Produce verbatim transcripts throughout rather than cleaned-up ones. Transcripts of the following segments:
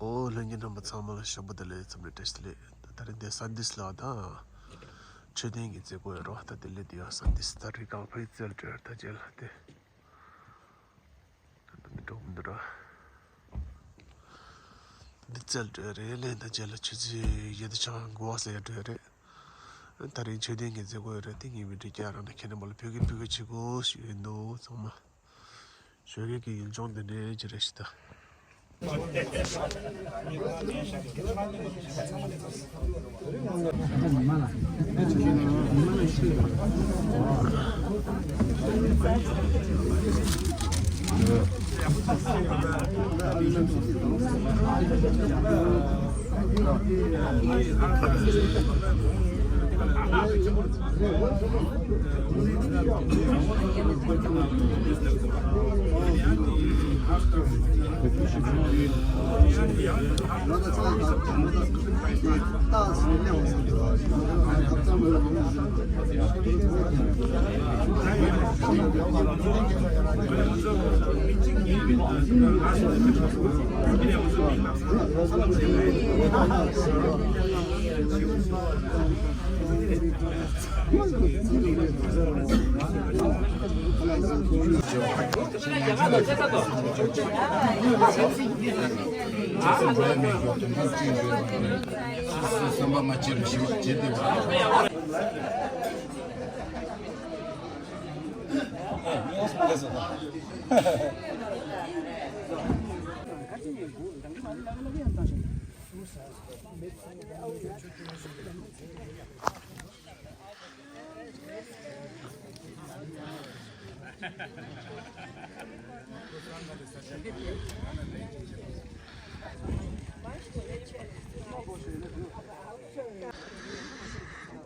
ཨོ་ལྷན་རྒྱས་རྣམ་པ་ཚང་མ་ལ་ཞོགས་པ་བདེ་ལེགས། འཚམས་འདྲི་བཀྲ་ཤིས་བདེ་ལེགས། ད་ད་རེས་འདི་ས་འདིས་ལ་ད་མཆོད་རྟེན་གྱི་མཛད་སྒོ་ཡོད་རོགས། ད་དེ་ལས་དེ་ཡང་ས་འདིས་ད་རེས་གང་ཕའི་རྩལ་སྤྲོད་ད་རྗེས་ལ་དེ། འགྲོ་མི་འདུག་ར། འདི་རྩལ་སྤྲོད་རེད་ལས་ད་རྗེས་ལ་ཆུ་ཚོད་བརྒྱད་དང་ཕྱེད་ཀ་འགོ་བ་ཟེར་ཡ་སྤྲོད་རེད། ད་རིང་མཆོད་རྟེན་གྱི་མཛད་སྒོ་ཡོད་རེད། དེ་ཉིན་མི་འགྲིག་ཀྱག་རང་ན་ཁྱེད་རྣམ་པ་ལ་ཕུལ་གི་ཕུལ་གི་བྱེད་དགོས་ཞུ་ཡི་འདུག་ཚང་མ། ཞོགས་ཀས་ཀྱི་ཡུལ་ལྗོངས་འདི་འདྲའི་ཅི་རེད་ཤི་ད།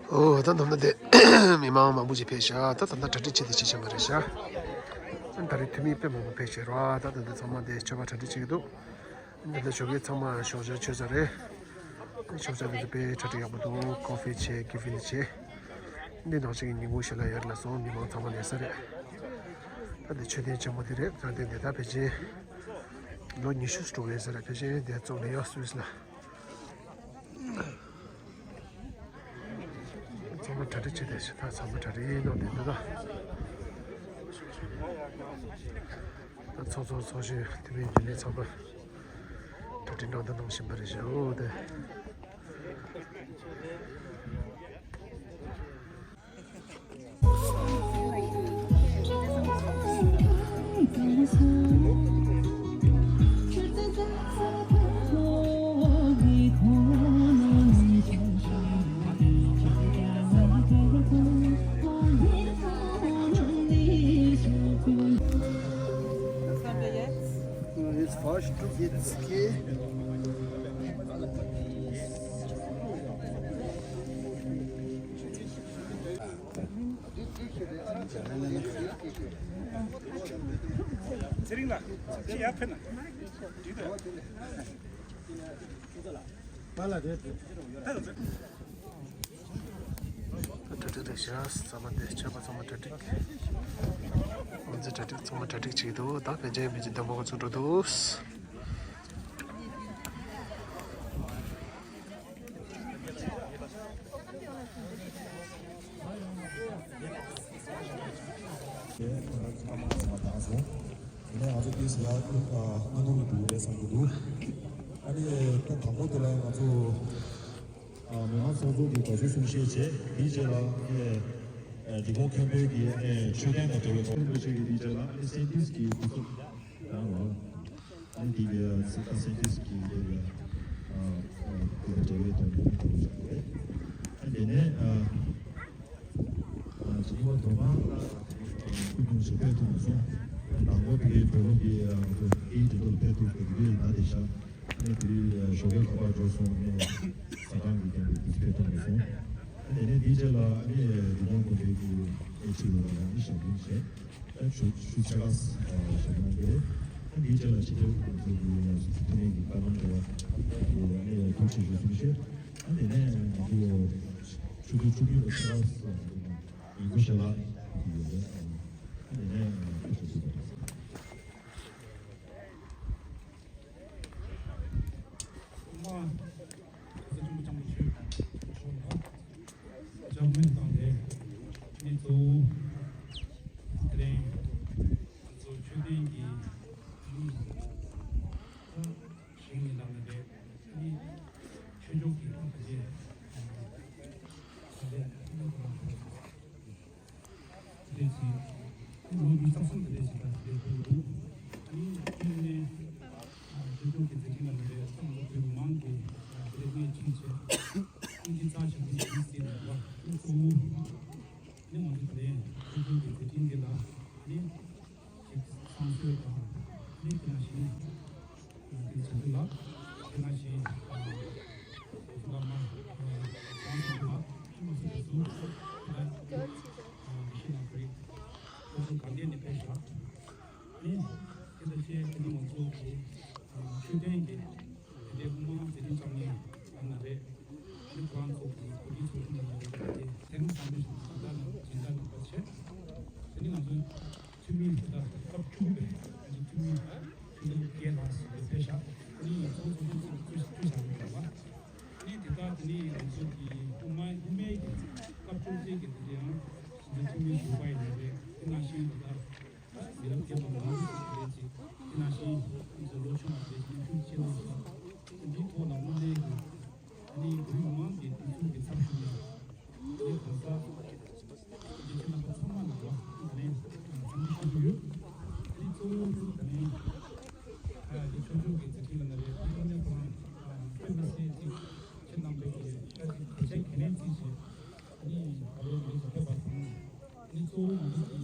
ཨོ་ད་ནམ་ན་དེ་མི་མང་མང་པོ་ཅིག་ཕེབས་ཤག་ད་ད་ལྟ་གྲ་སྒྲིག་བྱེད་དེ་བྱེད་བཞིན་པ་རེད་ཤག་ད་རེས་འཐུས་མི་དཔེ་མང་པོ་ཕེབས་ཤག་ར། ད་ད་ལྟ་ཚང་མ་དེ་མཆོད་པ་གྲ་སྒྲིག་བྱེད་ཀྱི་འདུག་འདི་འདྲ་ཞོགས་ཀས་ཚང་མ་ཞོགས་ཇ་མཆོད་ས་རེད། ཞོགས་ཇ་འདི་ཚོ་དཔེ་གྲ་སྒྲིག་ཡག་པོ་འདུག་ཀོ་ཧྥི་བྱས། ཀི་ཧྥི་ལི་བྱས། འདི་ནང་བཞིན་གྱི་ཉིན་གུང་ཞིག་ལ་ཡར་ལ་སོང་མི་མང་ཚང་མ་ལས་ས་རེད། ད་འདི་མཆོད་རྟེན་ཆེན་མོ་འདི་རེད། ད་འདི་འདི་ད་ཕལ་ཆེར་ལོ་ཉི་ཤུ་འགྲོ་གི་ས་རེད། ཕལ་ཆེར་འདི་བཙུགས་ནས་ཡང་སུད་སི་ལ། ཚང་མ་གྲ་སྒྲིག་བྱས་ཏེ་ད་ཚང་མ་གྲ་སྒྲིག་གནང་བསྡད་འདུག་ད། ད་ཚོགས་གཙོ་ཚོགས་གཞོན་འཐུས་མི་རྒྱུན་ལས་ཚང་མ་གྲ་སྒྲིག་གནང་དང་གནང་བཞིན་པ་རེད་ཤག་འོ་དེ། Jetzt fahrst du jetzt, geh. ཚེ་རིང་ལགས། ཁྱེད་ཡར་ཕེབས་ན། འགྲིག་གདའ། པཱ་ལགས་རེད། གྲ་སྒྲིག་རེད་ཤག་ཚང་མ་དེ་མཆོད་པ་ཚང་མ་གྲ་སྒྲིག་དབུ་མཛད་གྲ་སྒྲིག་ཚང་མ་གྲ་སྒྲིག་བྱེད་ཀྱི་འདུག་ད་ཕལ་ཆེར་མི་ཚེ་འདམ་པོ་ག་ཚུགས་འགྲོ་འདུག་ཡིན་ནའི་ང་ཚོ་དེ་ཟེར་ཡག་ཨ་ནུ་གི་འདུག་རེད་བསམ་གྱི་འདུག་ཨ་ནི་ད་དང་པོ་དེ་ལ་ང་ཚོ་ཨ་མི་མང་ཚོགས་གཙོ་གི་དགའ་བསུ་གསུང་བཤད་བྱས། དེའི་རྗེས་ལ་ཨ་ནི་འབྲི་གུང་མཁན་པོའི་གི་ཨ་ནི་མཆོད་རྟེན་དང་འབྲེལ་བའི་ཚོགས་རིན་པོ་ཆེ་གི་དེའི་རྗེས་ལ་ཨ་ནི་སེན་ཏིས་གི་སྐུ་ཚབ་ཡང་རོགས། ཨ་ནི་དེ་གའི་ཚིག་ཁ་སེན་ཏིས་ཀྱི་དེ་གའི་ཨ་ཨ་དེ་ག་འབྲེལ་བའི་དོན་དུ་འགྲོ་བཞག་རེད། ཨ་ནི་དེ་ནས་ཨ་ཨ་ཚོགས་པ་དོ་སྣང་ཨ་སྐུ་གདུང་ཞིག་ཕེབས་ཐུབ་མ་སོང་། ཨ་ནི་དང་པོ་དེ་གའི་བོད་ལུགས་ཀྱི་ཨ་ང་ཚོ་ཨེ་འགྲན་བསྡུར་ཕེབས་ཐུབ་པ་དེ་གའི་ན་དེ་བཞག་ཨ་ནི་དེ་རིང་ཨ་ཞོགས་ཀས་ཁ་པར་འབྱོར་སོང་། ཨ་ནི་ཟ་ཁང་གི་རྐྱེན་པས་དེ་ཕེབས་ཐུབ་མ་སོང་། ཨ་ནི་དེ་ནས་དེའི་རྗེས་ལ་ཨ་ནི་འབྲི་གུང་དགོན་པའི་གི་ཨེ་ཕྱི་ལོགས་ལ་ཡང་ཨ་ནི་ཞབས་བརྟན་བྱས། ཨ་ཞུ་ཞུ་ཚེ་ལགས་ཞུ་གནང་གི་རེད། ཨ་འདིའི་རྗེས་ལ་ཕྱི་དྲིལ་ཁོང་ཚོ་གི་ཐུགས་ཕན་གྱི་བཀའ་དམ་འདྲ་བ་དེ་ཨ་ནི་ཐུགས་རྗེ་ཆེ་ཞུ་གསུང་བཤད། ཨ་དེ་ནས་ང་ཚོ་ཆུ་ཚོད་བཅུ་དགུ་ལ་ཚེ་ལགས་ཡིན་གོ་ཞེ་ལགས་ཡིན་གྱི་ཡོད་རེད། ཨ་དེ་ནས་ཐུགས་རྗེ་ཆེ་ཞུ་གི་རེད། ཁ་སང་ཆེན་པོ་སྐྱབས་མགོན་ཆེན་པོ་མཆོག་ལ་སྐྱབས་སྨོན་བཏང་སྟེ། ངས་གཙོ་བོ་དེ་རིང་ང་ཚོ་མཆོད་རྟེན་གྱི་ཞིང་ཉིན་དང་ལ་རེད། ཨ་ནི་ཆོས་ཕྱོགས་ཀྱི་ཐོག་ལ་རེད། ད་ལྟ་ཨ་ནི་ཁོ་རང་ཚོ། དེ་འདྲས་ཅིག་ལོ་ཉི་ཤུ་རྩ་གསུམ་དེ་འདྲས་ཅིག་ད་དེ་འདྲས་འདུག་ཨ་ནི་དེ་ནས་ཨ་ཆོས་ཕྱོགས་ཀྱི་མཛད་འཕྲིན་ལ་ནི་རེད། ང་ཚོ་བོད་མི་མང་གིས་ཨ་དེ་འདྲས་སྣེ་ཁྲིད་བྱས། ཨ་ནི་རྩ་ཆེན་པོ་ཞིག་ཡིན་སྲིད་ལ་བ། ཨ་ནི་གཙོ་བོ་ཨ་ནི་ང་ཚོ་ད་ལན་ཆོས་ཕྱོགས་ཀྱི་མཛད་འཕྲིན་འདི་ལ་ཨ་ནི་ཅིག་བསང་གསོལ་དང་ཨ་ནི་དེ་ནང་བཞིན། དེ་བྱེད་དུས་ལ་དེ་ནང་བཞིན་བླ་མ་གང་བྱེད་དུས་ལ་ཐུགས་སུ་རེ་ཟུང་ལ་ཞིག་ལ་ཁོར་ཡུག་གང་ལྡན་ནས་ཕེབས་ཤག་ནི་དེ་ལྟར་བྱས་དེ་ནི་ང་ཚོ་གི་མཆོད་རྟེན་གྱི་དེ་འདྲའི་དབུ་མ་དེ་རིང་ཙམ་ནས་ཡང་ན་རེད། ནི་ཁོ་རང་ཚོ་གི་གོ་སྒྲིག་ཚོགས་ཆུང་ལ་ཡོད་པའི་དེ་ཐེངས་བཟང་པོ་ཞིག་དང་ལ་སྦྱིན་བདག་ནང་པ་བྱས། དེ་ནི་ང་ཚོའི་འཐུས་མི་དེ་དག་སྐབས་བཅུ་པའི་ང་ཚོའི་འཐུས་མི་འཐུས་མི་བརྒྱད་ལྷག་ཞིག་ཕེབས་ཤག་དེ་ནི་ཚོགས་གཙོ་ཚོགས་གཙོ་གཙོས་བྱ་དགོས་པ། དེ་ནི་དེ་དག་དེ་ནི་ང་ཚོ་གི་དབུ་མ་དབུ་མའི་གི་སྐབས་བཅུ་པའི་གི་དེ་འདྲའི་ཡང་ང་ཚོའི་འཐུས་མི་ཞུགས་པ་ཡིན་ནའི་རེད། དེ་ནང་བཞིན་དེ་དག་མི་རབས་རྒན་པ་མང་པོ་ཞིག་རེད་ཅིག་དེ་ནང་བཞིན་ང་ཚོ་ལོ་ཆུང་བ་རེད་ཅིག་ཤུགས་ཆེ་ན་ཞིག་འདིའི་ཐོག་ལ་དངོས་གནས་ཀྱི་ཨ་ནི་བོད་མི་མང་གི་དུས་ཚོད་ཀྱི་ཚབ་ཞུས་ནས་ཨ་ནི་གང་ཟག་སྐྱེས་ཆེན་རྣམ་པ་ཚང་མ་ལ་ཡང་ཨ་ནི་འཚམས་འདྲི་ཞུ་གི་ཡོད། ཨ་ནི་གཙོ་བོ་ཨ་ནི་ཨ་འདི་ཆོས་ཕྱོགས་ཀྱི་མཛད་འཕྲིན་ལ་ན་རེ་ཨ་ནི་ཁོ་རང་དཔེ་མི་སྲིད་ཅིག་ཁྱེད་རྣམ་པས་ཀྱི་ཨ་ཅིག་གལ་ཆེ་གལ་གནད་ཅིག་བྱས། ཨ་ནི་ད་ལོ་འདི་ཚོ་ཕེབས་པ་དང་། ཨ་ནི་གཙོ་བོ་ང་ཚོ་གི་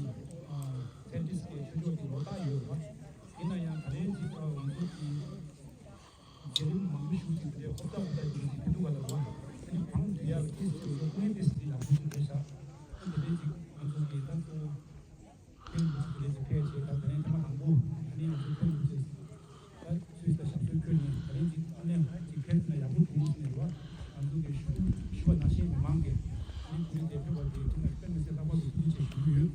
ཨ་ཐེ་ཏིས་ཀྱི་ཆོས་ཕྱོགས་ཀྱི་ལོ་རྟགས་ཡོད་པ། ཡིན་ན་ཡང་ད་ལན་ཅིག་ཨ་ང་ཚོ་གི་མཛད་རིམ་མང་པོ་ཞིག་ཅིག་དེ་འདྲའི་ཧོབ་ཏ་ཧོབ་ཏ་ཅིག་ཅིག་ཕེབས་འདུག་ག་ལ་བ། ཨ་ནི་གང་དུ་ཡར་ཏིས་ཅིག་ཡོད་ཀུན་ཏིས་ཅིག་ཡག་པོ་ཅིག་རེད་ཤག་ཨ་དེ་འདྲའི་ཅིག་ང་ཚོ་གི་ད་གཙོ་བོ། ཁྱེད་རང་ཚོ་དེ་ཚོ་ཕལ་ཆེར་ད་དེ་རིང་ཐེངས་མ་དང་པོ་ཨ་ནི་ང་ཚོ་ཁྱེད་རང་ཚོས་ད་ཚུར་ད་ཞབས་སོར་འཁོད་ནས་ད་རིང་ཅིག་ཨ་ནི་ཅིག་ཕེབས་ན་ཡག་པོ་འདུག་ཟེར་ནས་རེད་བ། ང་ཚོ་གི་ཞུ་ཞུ་བ་ནང་བཞིན་མི་མང་གིས་ཨ་ནི་ཁོ་རང་དེ་ཕེབས་པ་དེ་ཁྱེད་རང་དཔེ་མི་སྲིད་ལྷག་པར་དུ་ཐུགས་རྗེ་ཆེ་ཞུ་གི་ཡོད།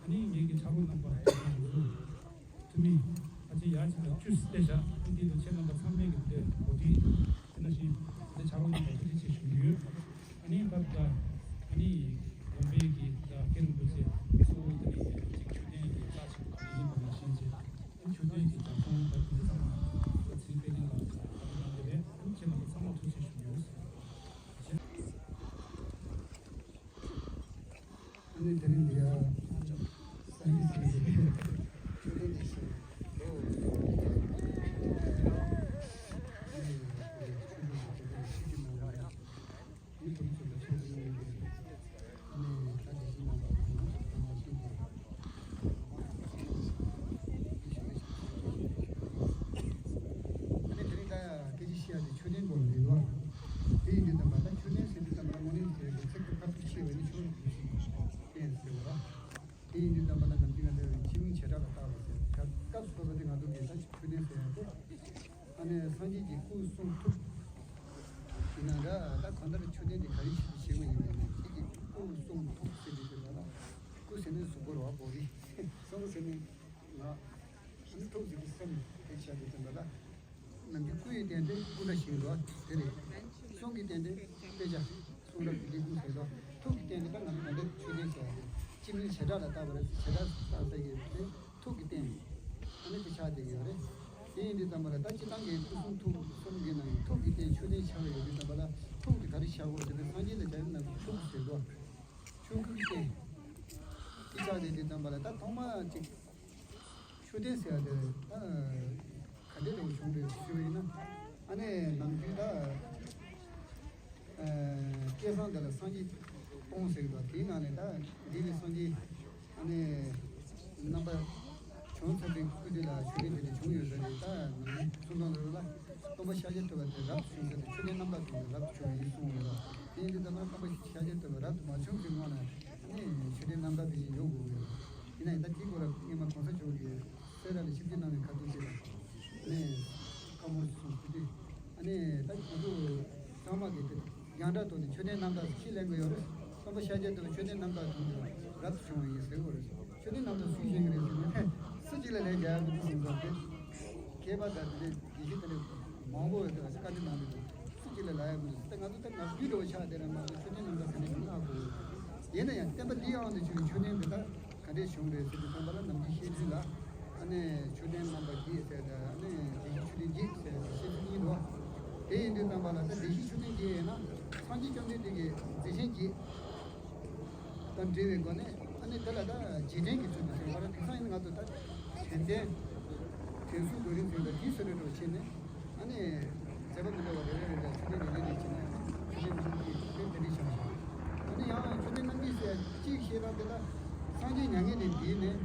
ཨ་ནི་ངེད་ཀྱི་ཕྱག་རོགས་རྣམ་པ་ང་ཚོ་འཐུས་མི་ཕལ་ཆེར་ཡར་ཅིག་ལ་བཅུ་བསྡད་བཞག་ཨ་ནི་དེ་ཚོ་ཁྱེད་རྣམ་པ་ཚང་མས་གི་དེ་གོ་སྒྲིག་དེ་ནང་བཞིན་དེ་ཕྱག་རོགས་རྣམ་པ་ཐུགས་རྗེ་ཆེ་ཞུ་གི་ཡོད། ཨ་ནི་ད་ལྟ་ཨ་ནི་དགོན་པའི་གི་ད་མཁན་རིན་པོ་ཆེ་གཙོ་བོ་དེ་ནི་ཅིག་མཆོད་རྟེན་གྱི་རྩ་ཆེན་པོ་ག་རེ་ཡིན་པ་ནང་བཞིན་བྱས། ཨ་ནི་མཆོད་རྟེན་གྱི་རྒྱབ་ཁོངས་ད་དེ་ཚང་མ་ཚེ་དཔལ་ལྡན་ལགས་ཀྱིས་ད་གནང་གི་རེད། ཨ་ནི་ཁྱེད་རྣམ་པ་ཚང་མ་ཐུགས་རྗེ་ཆེ་ཞུ་གི་ཡོད། ཨ་ནི་དེ་རིང་འདི་ཡ་སངས་རྒྱས་སི་ཆོས་ལྡན་འདི་ཚོ་ཨ་ནི་ཆོས་ལྡན་འདི་ཚོ་ཆོས་ཀྱི་མ་ཡ་ཨ་ནི་བུ་ཚོ་ལ་ཆོས་ཀྱི་མ་ཡ་ཨ་ནི་ད་དེ་བཞིན་རྣམ་པ་ཚང་མ་ཞིག་དང་མ་ཞིག་དང་ཨ་ནི་དེ་རིང་ད་སྐད་ཆ་བཤད་ཡ་དེ་ཆོས་ལྡན་སྐོར་ལ་རེད་བ། དེ་ཡིན་དུས་ཙམ་པ་ད་ཆོས་ལྡན་ཟེར་དུས་ཙམ་པ་ལ་དངོས་གནས་ཟེར་བའི་ཚིག་དེ་ཕར་ཚུར་ཕྱེ་བས་ནི་ཆོས་ལྡན་ཟེར་བ། དེ་ཡིན་དུས་ཙམ་པ་ལ་ནམ་རྒྱུན་ང་ཚོས་ཕྱི་མིང་བྱེ་བྲག་ལ་བཏགས་པ་ཟེར་བྱ་སྐབས་སུ་བབས་པ་དེ་ང་ཚོ་གིས་ད་ཆོས་ལྡན་ཟེར་ཡ་དེ། ཨ་ནི་སངས་རྒྱས་ཀྱི་སྐུ་གསུང་ཐུགས་ཡིན་ན་འདྲ། ད་གང་ལྟར་ཆོས་ལྡན་དེ་ག་རེ་ཞིག་བྱེད་དགོས་ཡིན་ནའི་ཁྱེད་ཀྱི་སྐུ་གསུང་ཐུགས་ཟེར་དུས་དེ་ལ་སྐུ་ཟེར་ནས་གཟུགས་པོ་རེད་བ། བོ་རི་གསུང་ཟེར་ནས་ང་ཨ་ནི་ཐུགས་ཟེར་གྱི་སེམས་དེ་བྱ་དུས་དེ་ལ། ནམ་རྒྱུན་སྐུ་ཡི་རྟེན་དེ་སྐུ་འདྲ་ཞིག་རེད་བ། དེ་རེད། གསུང་གི་རྟེན་དེ་དཔེ་ཆ་གསུང་རབ་ཀྱི་ལས་ཁུངས་ཟེར་དོ། ཐུགས་ཀྱི་རྟེན་དེ་ད་ང་ཚོ་ད་ལྟ་ཆོས་རྟེན་ཟེར་བ་རེད། སྤྱི་མིང་བྱེ་བྲག་ལ་བཏགས་པ་རེད། བྱེ་བྲག་བཏགས་ས་གི་རེད། ཐུགས་ཀྱི་རྟེན། ཨ་ནི་དེ་ཆགས་བསྡད་ཀྱི་ཡོད་རེད། དེ་ཡིན་དུས་ཙམ་པ་ལ་ད་སྤྱི་བཏང་གི་སྐུ་གསུང་ཐུགས་གསུམ་གྱི་ནང་གི་ཐུགས་ཀྱི་རྟེན་མཆོད་རྟེན་ཆགས་ཀྱི་ཡོད་དུས་ཙམ་པ་ལ་ཐུགས་དེ་ག་རེ་བཞག་དགོས་ཟེར་ན་སངས་རྒྱས་ལ་བྱ་ཡུལ་ནང་གི་ཆོས་སྐུ་ཟེར་དོ། ཆོས་སྐུ་གི་རྟེན། དེ་ཆགས་བསྡད་དུས་ཙམ་པ་ལ་ད་ཐོག་མ་གཅིག་མཆོད་རྟེན་ཟེར་ཡ་དེ་ད་ག་འདྲ་འདྲ་བོ་བྱུང་རེད་ཞུས་པ་ཡིན་ན། ཨ་ནི་ནམ་རྒྱུན་ད་ཨ་སྐལ་བཟང་དེ་ལ་སངས་རྒྱས་སྟོང་ཟེར་གི་འདུག་དེའི་ནང་ནས་ད་འདི་ནི་སངས་རྒྱས་ཨ་ནི་རྣམ་པ་བྱང་ཆུབ་པའི་སྐུ་དེ་ལ་མཆོད་རྟེན་དེ་འདྲ་བྱུང་ཡོད་ས་རེད། ད་ནམ་རྒྱུན་གསུང་སྟངས་ལ་ལ་སྟོན་པ་ཤཱཀྱ་ཐུབ་པ་དེ་རབ་ཏུ་བྱུང་ས་དེ་མཆོད་རྟེན་རྣམ་དག་བྱུང་བས་རབ་ཏུ་བྱུང་བ་ཡིན་གསུངས་ཡོད་ལ། དེ་ཡིན་དུས་ད་ལྟ་སྟོན་པ་ཤཱཀྱ་ཐུབ་པ་རབ་ཏུ་མ་བྱུང་གི་སྔོན་ལ་ཨ་ནི་མཆོད་རྟེན་རྣམ་དག་དེ་བཞིན་ཡོད་དགོས་ཡོད། ཡིན་ན་ཡང་ད་དེའི་སྐོར་ལ་སྔོན་མ་གོང་ས་མཆོག་གིས་གསལ་བསྒྲགས་ལ་ཞིབ་འཇུག་གནང་བའི་ཁ་ཐུག་ཅིག་ལ་ནས་བཀའ་མོལ་གསུངས་དུས། ཨ་ནི་ད་ང་ཚོ་ཚང་མ་གིས་དེ་རྒྱང་བསྒྲགས་ཐོག་ནས་མཆོད་རྟེན་རྣམ་དག་ཅིག་ལེན་དགོས་ཡོད་རེད། སྟོན་པ་ཤཱཀྱ་ཐུབ་པ་མཆོད་རྟེན་རྣམ་དག་དང་དུ་རབ་ཏུ་བྱུང་བ་ཡིན་ཟེར་གྱི་ཡོད་རེད། མཆོད་རྟེན་རྣམ་དག་སུས་བཞེངས་ཀྱི་རེད་ཟེར་ན་ཧེ་སུ་གཅིག་ལ་ལན་རྒྱག་ཡག་མི་འདུག་གསུངས་ཙང་དེ་མཁས་པ་དང་དེ་འདྲའི་དགེ་བཤེས་དེ་འདྲ་ མང་པོ་བཀའ་འདྲི་གནང་འདུག་སུ་གཅིག་ལ་ལབ་ཡ་མི་འདུག་ད་ང་ཚོ་ད་ངག་རྒྱུན་འདྲ་བོ་ཆགས་བསྡད་ར། མ་གཏོགས་མཆོད་རྟེན་རྣམ་ཐར་ཟེར་ནས་མི་ལབ་དགོས། ཡིན་ན་ཡང་བསྟན་པ་འདིའི་དབང་དུ་བྱས་པའི་མཆོད་རྟེན་འདི་དག་ག་འདྲས་བྱུང་རེད་ཟེར་དུས་ཙམ་པ་ལ་ནམ་རྒྱུན་བཤད་ཚུལ་ལ། ཨ་ནི་མཆོད་རྟེན་རྣམ་པ་བརྒྱད་ཟེར་ད། ཨ་ནི་བདེ་གཤེགས་མཆོད་རྟེན་བརྒྱད་ཟེར་བཤད་ཚུལ་གཉིས་འདུག་དེ་ཡིན་དུས་ཙམ་པ་ལ་ད་བདེ་གཤེགས་མཆོད་རྟེན་བརྒྱད་ཡིན་ན་སངས་རྒྱས་བཅོམ་ལྡན་འདས་ཀྱི་མཛད་ཆེན་བརྒྱད་དང་འབྲེལ་བའི་སྒོ་ནས། ཨ་ནི་དེ་ལ་ད་རྗེས་དྲན་གྱི་ཚུལ་དུ་བྱས་པ་རེད། དེང་སང་ཡིན་ན་ང་ཚོ་ད་དྲན་རྟེན། དྲན་གསོའི་རྡོ་རིང་ཟེར་བ་དེའི་བཟོ་འདྲ་འདྲ་བོ་བྱས་ནས། ཨ་ནི་མཛད་པ་མི་འདྲ་བ་རེ་རེ་རེ་རེ་མཆོད་རྟེན་རེ་རེ་རེ་བྱས་ནས་མཆོད་རྟེན་རྣམ་བསྒྱིངས་དེ་འདི་འདྲ་བྱས་ནས། ཨ་ནི་ཡང་མཆོད་རྟེན་རྣམ་བསྒྱིངས་ཟེར་གཅིག་བཤད་སྟངས་དེ་ལ་སངས་རྒྱས་མྱ་ངན་ལས་འདས་ནས།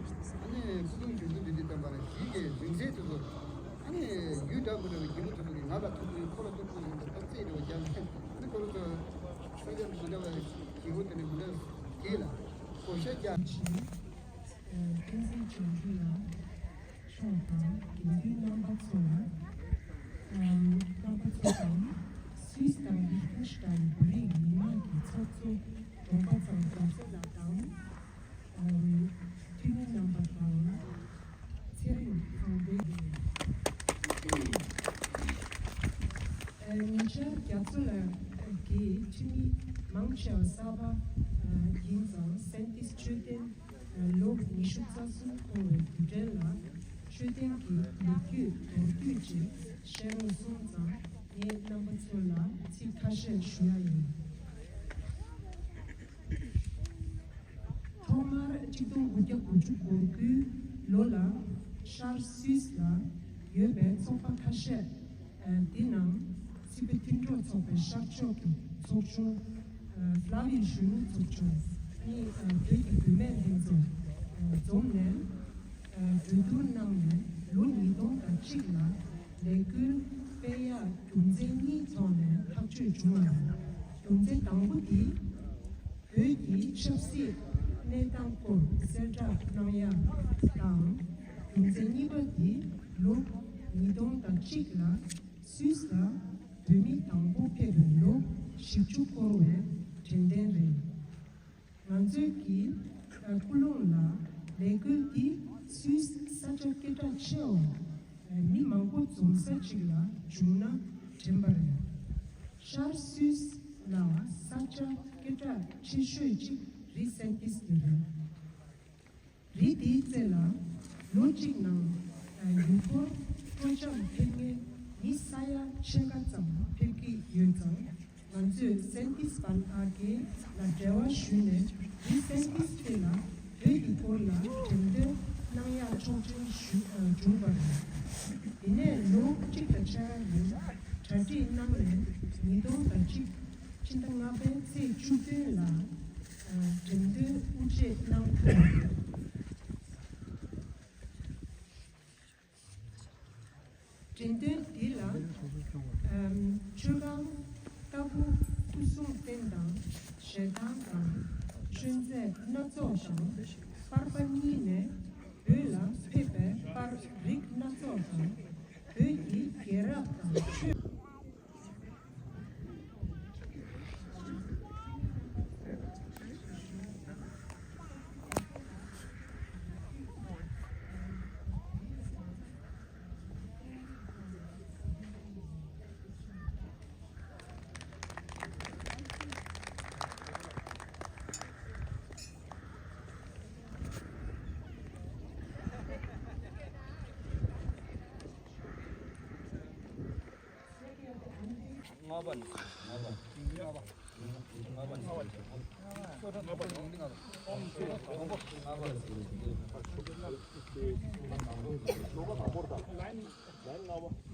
ཨ་ནི་སྐུ་གདུང་འབྱུང་གི་འདུག་དེ་དུས་ཙམ་པ་ལ་ཞིག་གི་རིང་བསྲེལ་དུ་ཚོ། ཨ་ནི་ཡུལ་འདྲ་མི་འདྲ་བའི་རྒྱལ་པོ་དེ་ཚོ་གིས་ང་ལ་ཐུག་གི་ཡོད། ཁོ་ལ་ཐུག་གི་ཡོད་ཟེར་ད་རྩེད་འདྲ་བ་རྒྱག་ནས། ཨ་ནི་ཁོ་ཚོ་ས་ཆ་མི་འདྲ་བའི་རྒྱལ་པོ་དེ་ནས་མི་འདྲ་དེ་ལ་བགོ་བཤའ་རྒྱག་བྱས། བསྟན་འཛིན་བྱང་ཆུབ་ལགས་མཆོག་དང་དགེ་འདུན་རྣམ་པ་ཚོ་ལ། རྣམ་པ་ཚོ་དང་སུད་སི་དང་ལིག་ཏེན་ཤི་ཏན་བོད་རིགས་མི་མང་གི་ཚོགས་གཙོ་དགོངས་པ་ཚང་རྒྱ་མཚོ་ལགས་དང་། འཐུས་མི་རྣམ་པ་དང་། ཚེ་རིང་དང་པོའི་ཉེ་ཆར་རྒྱ་མཚོ་ལགས་ཀྱིས་འཐུས་མི་མང་ཆེ་བ་གསར་པ་ཡིན་ཙང་སན་ཏིས་མཆོད་རྟེན་ལོ་ཉི་ཤུ་རྩ་གསུམ་འཁོར་བའི་དུས་དྲན་ལ་མཆོད་རྟེན་གྱི་ལོ་རྒྱུས་མདོར་བསྡུས་ཅིག་བཤད་རོགས་གསུངས་ཙང་ངས་རྣམ་པ་ཚོ་ལ་ཚིག་ཁ་ཤས་ཞུ་ཡ་ཡིན། ཐོག་མར་གཅིག་སྟོང་དགུ་བརྒྱ་དགུ་བཅུ་གོ་དགུའི་ལོ་ལ་ཤར་སུད་སི་ལ་ཡོད་པའི་ཚོགས་པ་ཁ་ཤས། ཨ། དེ་ནང་སྲིད་པའི་མཐུན་གྲོགས་ཚོགས་པའི་ཤར་ཕྱོགས་ཀྱི་ཚོགས་ཆུང་། ཨ། ལྷ་བའི་གཞོན་ནུ་ཚོགས་ཆུང་ནི། ཨ། བོད་ཀྱི་བུད་མེད་ལྷན་ཚོགས། ཨ། འཛོམས་ནས། ཨ། གྲོས་བསྡུར་གནང་ནས་ལོ་ཉིས་སྟོང་དང་གཅིག་ལ་ལས་འགུལ་སྤེལ་ཡག་རྒྱུ་མཚན་གཉིས་ཐོག་ནས་ཐག་གཅོད་བྱུང་བ་རེད། རྒྱུ་མཚན་དང་པོ་དེ། བོད་ཀྱི་ཆབ་སྲིད་གནས་སྟངས་སྐོར་གསལ་བསྒྲགས་གནང་ཡག་དང་། རྒྱུ་མཚན་གཉིས་པ་དེ་ལོ་ཉིས་སྟོང་དང་གཅིག་ལ་སུད་སི་ལ་བོད་མི་དང་པོ་ཕེབས་པའི་ལོ་བཞི་བཅུ་འཁོར་བའི་དྲན་རྟེན་རེད། ང་ཚོའི་གི་ཀུན་སློང་ལ་ལས་འགུལ་འདི་སུད་སི་ས་ཆ་སྐད་གྲགས་ཆེ་བ་མི་མང་པོ་འཛོམས་ས་ཅིག་ལ་བྱུང་ན་དྲན་པ་རེད། ཤར་སུད་སི་ལ་ས་ཆ་སྐད་གྲགས་ཆེ་ཤོས་ཅིག་རི་སན་ཏིས་དེ་རེད། རི་དེའི་རྩེ་ལ་ལོ་གཅིག་ནང་ཡུལ་སྐོར་སྤྲོ་འཆམ་ཕེབས་མཁན་མི་ས་ཡ་ཕྱེད་ཀ་ཙམ་ཕེབས་ཀྱི་ཡོད་ཙང་། ང་ཚོས་སན་ཏིས་བན་ཨ་ཀེ་ལ་འབྲེལ་བ་ཞུས་ནས་རི་སན་ཏིས་དེ་ལ་བོད་ཀྱི་སྐོར་ལ་འགྲེམས་སྟོན་གནང་ཡག་ཆོག་མཆན་ཞུ་ཨ་བྱུང་བ་རེད། དེ་ནས་ལོ་གཅིག་དང་ཕྱེད་ཀ་རིང་གྲ་སྒྲིག་གནང་ནས་ཉིས་སྟོང་དང་གཅིག་ཕྱི་ཟླ་ལྔ་པའི་ཚེས་བཅུ་བདུན་ལ་ཨ་འགྲེམས་སྟོན་དབུ་འབྱེད་གནང་ཐུབ་པ་རེད། འགྲེམས་སྟོན་འདི་ལ། ཨམ། མཆོད་ཁང་ལྟ་བུ་སྐུ་གསུང་རྟེན་དང་ཞལ་ཐང་དང་མཆོད་རྫས་སྣ་ཚོགས་དང་པར་པ་གཉིས་ནས་བོད་ལ་ཕེབས་པའི་པར་རིགས་སྣ་ཚོགས་དང་བོད་ཀྱི་རྒྱལ་རབས་དང་ཆོས། ལྔ་པ་ནས། ལྔ་པ། ལྔ་པ་ནས། ལྔ་པ་ནས། ལྔ་པ་ནས། ལྔ་པ།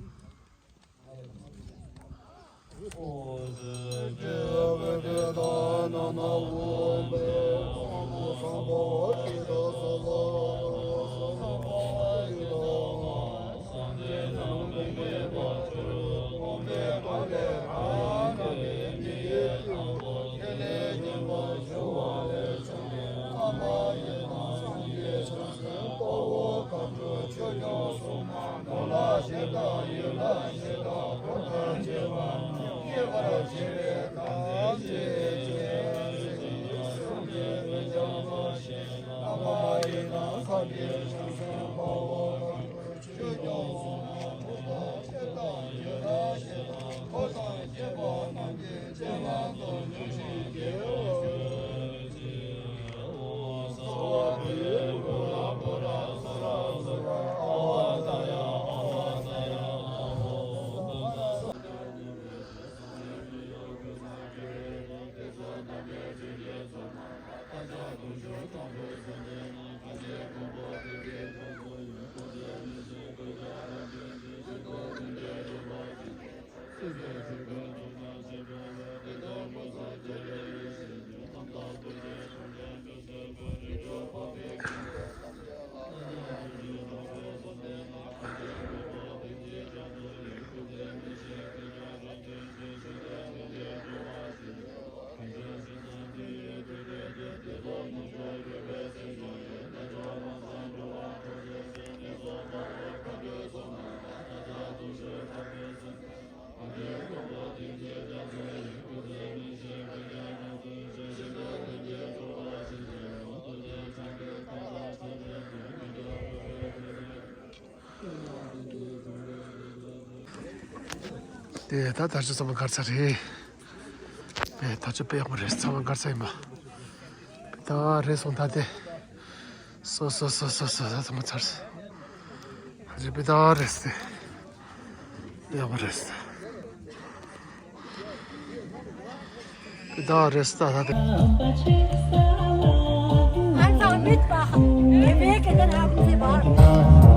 དེ་ད་ད་ཆ་ཚང་མ་གར་ཚར་རེད། དེ་ད་ཆ་དཔེ་ཡག་པོ་རེད། ཚང་མ་གར་ཚར་ཡིན་པ། དཔེ་ད་རེད་སོང་ད་དེ། སོ་སོ་སོ་སོ་སོ་སོ་ཚང་མ་ཚར་སོང་། ད་ཆ་དཔེ་ད་རེད་སེ། ཡག་པོ་རེད་སེ། དཔེ་ད་རེད་སེ་ད་ད་དེ། Langsam mitmachen. Wir Wege, dann haben Sie Wagen.